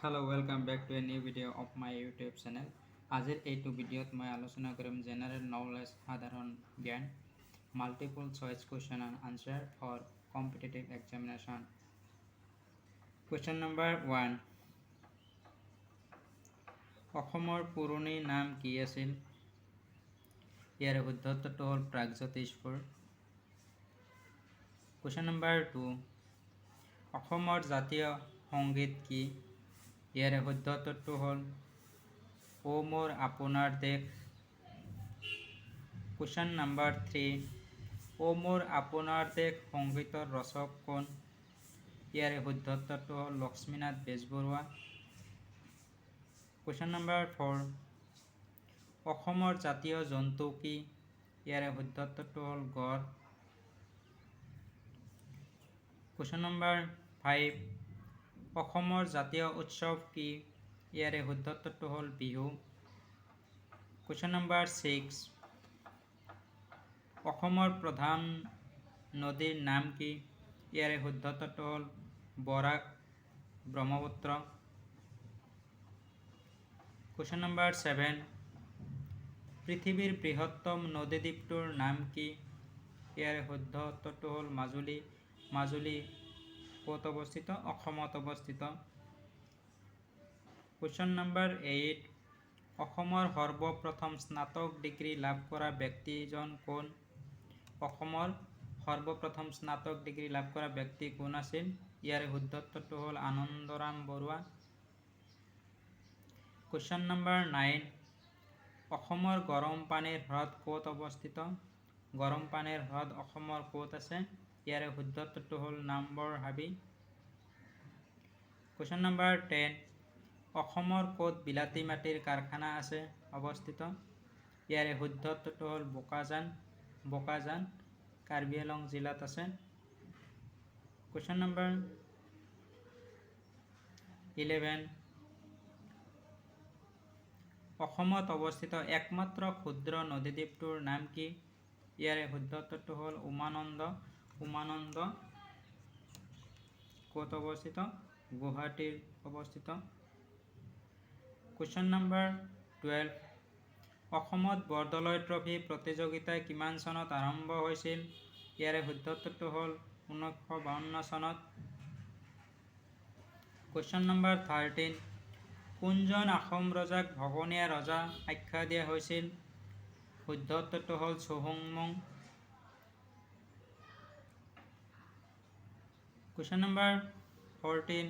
Hello, welcome back to a new video of my YouTube channel. আজিৰ এইটো ভিডিঅ'ত মই আলোচনা কৰিম জেনেৰেল নলেজ, সাধাৰণ জ্ঞান, multiple choice question and answer for competitive examination. Question number 1, অসমৰ পুৰণি নাম কি আছিল? ইয়াৰ শুদ্ধ উত্তৰটো হ'ল প্ৰাগজ্যোতিষপুৰ। কুৱেশ্যন নম্বৰ 2, অসমৰ জাতীয় সংগীত কি? ইয়াৰে শুদ্ধ উত্তৰটো হ'ল অ' মোৰ আপোনাৰ দেশ। কুৱেশ্যন নম্বৰ 3, অ' মোৰ আপোনাৰ দেশ সংগীতৰ ৰচক কোন? ইয়াৰে শুদ্ধ উত্তৰটো হ'ল লক্ষ্মীনাথ বেজবৰুৱা। কুৱেশ্যন নম্বৰ 4, অসমৰ জাতীয় জন্তু কি? ইয়াৰে শুদ্ধ উত্তৰটো হ'ল গঁড়। কুৱেশ্যন নম্বৰ 5, অসমৰ জাতীয় উৎসৱ কি? ইয়াৰে শুদ্ধ উত্তৰটো হ'ল বিহু। কুৱেশ্যন নম্বৰ 6, অসমৰ প্ৰধান নদীৰ নাম কি? ইয়াৰে শুদ্ধ উত্তৰটো হ'ল বৰাক, ব্ৰহ্মপুত্ৰ। কুৱেশ্যন নম্বৰ 7, পৃথিৱীৰ বৃহত্তম নদীদ্বীপটোৰ নাম কি? ইয়াৰে শুদ্ধ উত্তৰটো হ'ল মাজুলী। মাজুলী ক'ত অৱস্থিত? অসমত অৱস্থিত। কুৱেশ্যন নম্বৰ 8, অসমৰ সৰ্বপ্ৰথম স্নাতক ডিগ্ৰী লাভ কৰা ব্যক্তিজন কোন? অসমৰ সৰ্বপ্ৰথম স্নাতক ডিগ্ৰী লাভ কৰা ব্যক্তি কোন আছিল? ইয়াৰে শুদ্ধ উত্তৰটো হ'ল আনন্দৰাম বৰুৱা। কুৱেশ্যন নম্বৰ 9, অসমৰ গৰম পানীৰ হ্ৰদ ক'ত অৱস্থিত? গৰম পানীৰ হ্ৰদ অসমৰ ক'ত আছে? ইয়াৰে শুদ্ধ উত্তৰটো হ'ল নামবৰ হাবি। কুৱেশ্যন নম্বৰ 10, অসমৰ ক'ত বিলাতী মাটিৰ কাৰখানা আছে অৱস্থিত? ইয়াৰে শুদ্ধ উত্তৰটো হ'ল বোকাজান। বোকাজান কাৰ্বি আংলং জিলাত আছে। কুৱেশ্যন নম্বৰ 11, অসমত অৱস্থিত একমাত্ৰ ক্ষুদ্ৰ নদীদ্বীপটোৰ নাম কি? ইয়াৰে শুদ্ধ উত্তৰটো হ'ল উমানন্দ। উমানন্দ ক'ত অৱস্থিত? গুৱাহাটীৰ অৱস্থিত। কুৱেশ্যন নম্বৰ 12, অসমত বৰদলৈ ট্ৰফী প্ৰতিযোগিতা কিমান চনত আৰম্ভ হৈছিল? ইয়াৰে শুদ্ধ উত্তৰটো হ'ল 1952 চনত। কুৱেশ্যন নম্বৰ 13, কোনজন আহোম ৰজাক ভগনীয়া ৰজা আখ্যা দিয়া হৈছিল? শুদ্ধ উত্তৰটো হ'ল চুহুংমুং। কুৱেশ্যন নম্বৰ 14,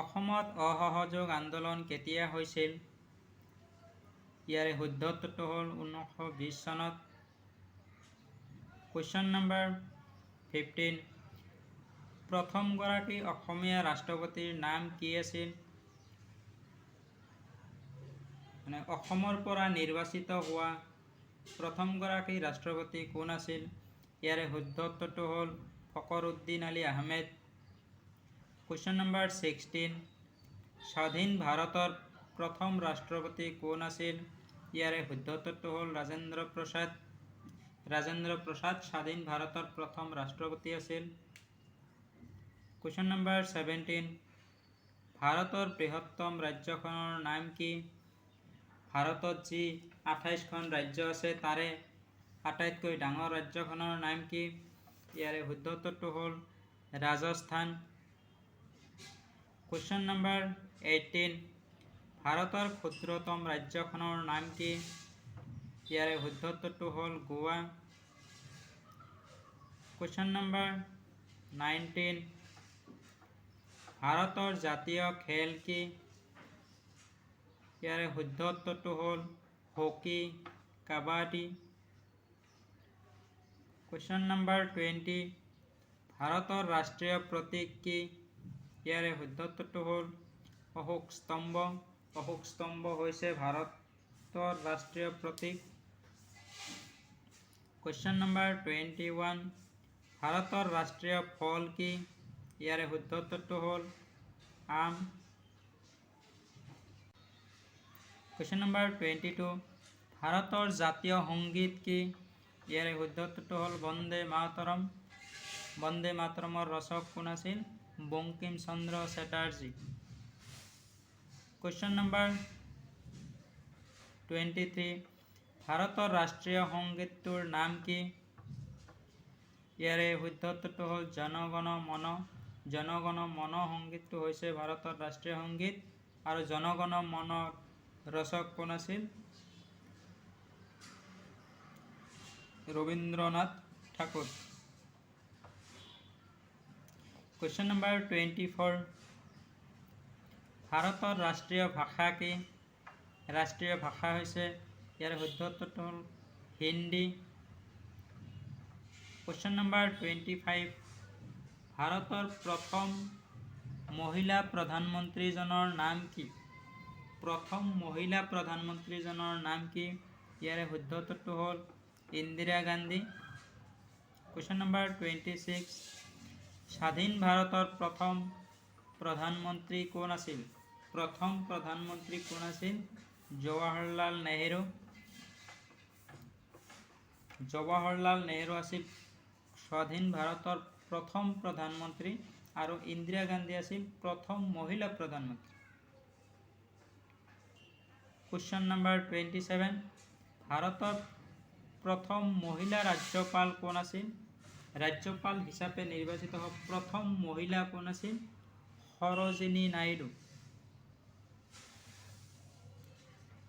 অসমত অসহযোগ আন্দোলন কেতিয়া হৈছিল? ইয়াৰে শুদ্ধ উত্তৰটো হ'ল 1920 চনত। কুৱেশ্যন নম্বৰ 15, প্ৰথমগৰাকী অসমীয়া ৰাষ্ট্ৰপতিৰ নাম কি আছিল? মানে অসমৰ পৰা নিৰ্বাচিত হোৱা প্ৰথমগৰাকী ৰাষ্ট্ৰপতি কোন আছিল? ইয়াৰে শুদ্ধ উত্তৰটো হ'ল ফকৰুদ্দিন আলী আহমেদ। কুৱেশ্যন নম্বৰ 16, স্বাধীন ভাৰতৰ প্ৰথম ৰাষ্ট্ৰপতি কোন আছিল? ইয়াৰে শুদ্ধ উত্তৰটো হ'ল ৰাজেন্দ্ৰ প্ৰসাদ। ৰাজেন্দ্ৰ প্ৰসাদ স্বাধীন ভাৰতৰ প্ৰথম ৰাষ্ট্ৰপতি আছিল। কুৱেশ্যন নম্বৰ 17, ভাৰতৰ বৃহত্তম ৰাজ্যখনৰ নাম কি? ভাৰতত যি 28খন ৰাজ্য আছে, তাৰে আটাইতকৈ ডাঙৰ ৰাজ্যখনৰ নাম কি? ইয়াৰে শুদ্ধ উত্তৰটো হ'ল ৰাজস্থান। কুৱেশ্যন নম্বৰ 18, ভাৰতৰ ক্ষুদ্ৰতম ৰাজ্যখনৰ নাম কি? ইয়াৰে শুদ্ধ উত্তৰটো হ'ল গোৱা। কুৱেশ্যন নম্বৰ 19, ভাৰতৰ জাতীয় খেল কি? ইয়াৰে শুদ্ধ উত্তৰটো হ'ল হকী, কাবাডী। কুৱেশ্যন নম্বৰ 20, ভাৰতৰ ৰাষ্ট্ৰীয় প্ৰতীক কি? ইয়াৰে শুদ্ধ উত্তৰটো হ'ল অশোক স্তম্ভ। অশোক স্তম্ভ হৈছে ভাৰতৰ ৰাষ্ট্ৰীয় প্ৰতীক। কুৱেশ্যন নম্বৰ 21, ভাৰতৰ ৰাষ্ট্ৰীয় ফল কি? ইয়াৰে শুদ্ধ উত্তৰটো হ'ল আম। কুৱেশ্যন নম্বৰ 22, ভাৰতৰ জাতীয় সংগীত কি? ইয়াৰে শুদ্ধ উত্তৰটো হ'ল বন্দে মাতৰম। বন্দে মাতৰমৰ ৰচক কোন আছিল? বংকিম চন্দ্ৰ চেটাৰ্জী। কুৱেশ্যন নম্বৰ 23, ভাৰতৰ ৰাষ্ট্ৰীয় সংগীতটোৰ নাম কি? ইয়াৰে শুদ্ধ উত্তৰটো হ'ল জনগণ মন। জনগণ মন সংগীতটো হৈছে ভাৰতৰ ৰাষ্ট্ৰীয় সংগীত আৰু জনগণ মনৰ ৰচক কোন আছিল? Rabindranath Thakur. Question number 24, ভাৰতৰ ৰাষ্ট্ৰীয় ভাষা কি? ৰাষ্ট্ৰীয় ভাষা হৈছে, ইয়াৰ শুদ্ধ উত্তৰটো হ'ল হিন্দী। কুৱেশ্যন নম্বৰ 25, ভাৰতৰ প্ৰথম মহিলা প্ৰধানমন্ত্ৰীজনৰ নাম কি? প্ৰথম মহিলা প্ৰধানমন্ত্ৰীজনৰ নাম কি? ইয়াৰে শুদ্ধ উত্তৰটো হ'ল ইন্দিৰা গান্ধী। কুৱেশ্যন নম্বৰ 26, স্বাধীন ভাৰতৰ প্ৰথম প্ৰধানমন্ত্ৰী কোন আছিল? প্ৰথম প্ৰধানমন্ত্ৰী কোন আছিল? জৱাহৰলাল নেহেৰু। জৱাহৰলাল নেহেৰু আছিল স্বাধীন ভাৰতৰ প্ৰথম প্ৰধানমন্ত্ৰী আৰু ইন্দিৰা গান্ধী আছিল প্ৰথম মহিলা প্ৰধানমন্ত্ৰী। কুৱেশ্যন নম্বৰ 27, ভাৰতৰ প্ৰথম মহিলা ৰাজ্যপাল কোন আছিল? ৰাজ্যপাল হিচাপে নিৰ্বাচিত হোৱা প্ৰথম মহিলা কোন আছিল? Sarojini Naidu.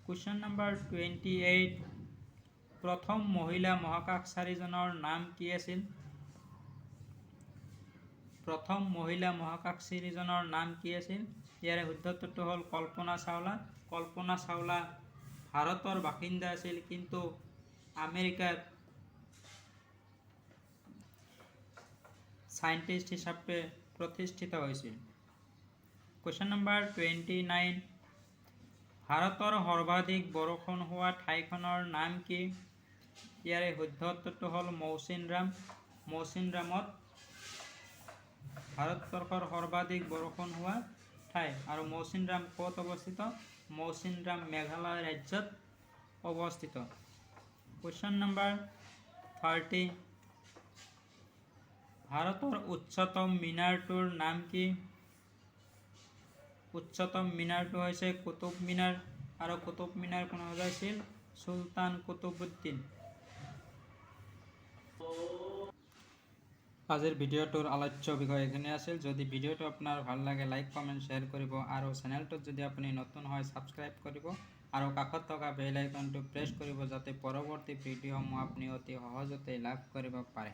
Question number 28, প্ৰথম মহিলা মহাকাশচাৰীজনৰ নাম কি আছিল? প্ৰথম মহিলা মহাকাশচাৰীজনৰ নাম কি আছিল? ইয়াৰে শুদ্ধ উত্তৰটো হ'ল কল্পনা চাওলা। কল্পনা চাওলা ভাৰতৰ বাসিন্দা আছিল, কিন্তু আমেৰিকাৰ চাইণ্টিষ্ট হিচাপে প্ৰতিষ্ঠিত হৈছিল। কুৱেশ্যন নম্বৰ 29, ভাৰতৰ সৰ্বাধিক বৰষুণ হোৱা ঠাইখনৰ নাম কি? ইয়াৰে শুদ্ধ উত্তৰটো হ'ল মৌচিনৰাম। মৌচিনৰামত ভাৰতবৰ্ষৰ সৰ্বাধিক বৰষুণ হোৱা ঠাই। আৰু মৌচিনৰাম ক'ত অৱস্থিত? মৌচিনৰাম মেঘালয় ৰাজ্যত অৱস্থিত। কুৱেশ্যন নম্বৰ 30, ভাৰতৰ উচ্চতম মিনাৰটোৰ নাম কি? উচ্চতম মিনাৰটো হৈছে কুতুব মিনাৰ আৰু কুতুব মিনাৰ কোনে সজাইছিল? চুলতান কুতুবুদ্দিন। আজিৰ ভিডিঅ'টোৰ আলোচ্য বিষয় এইখিনি আছিল। যদি ভিডিঅ'টো আপোনাৰ ভাল লাগে লাইক, কমেণ্ট, শ্বেয়াৰ কৰিব আৰু চেনেলটোত যদি আপুনি নতুন হয় ছাবস্ক্ৰাইব কৰিব আৰু কাষত থকা বেল আইকনটো প্ৰেছ কৰিব যাতে পৰৱৰ্তী ভিডিঅ'সমূহ আপুনি অতি সহজতে লাভ কৰিব পাৰে।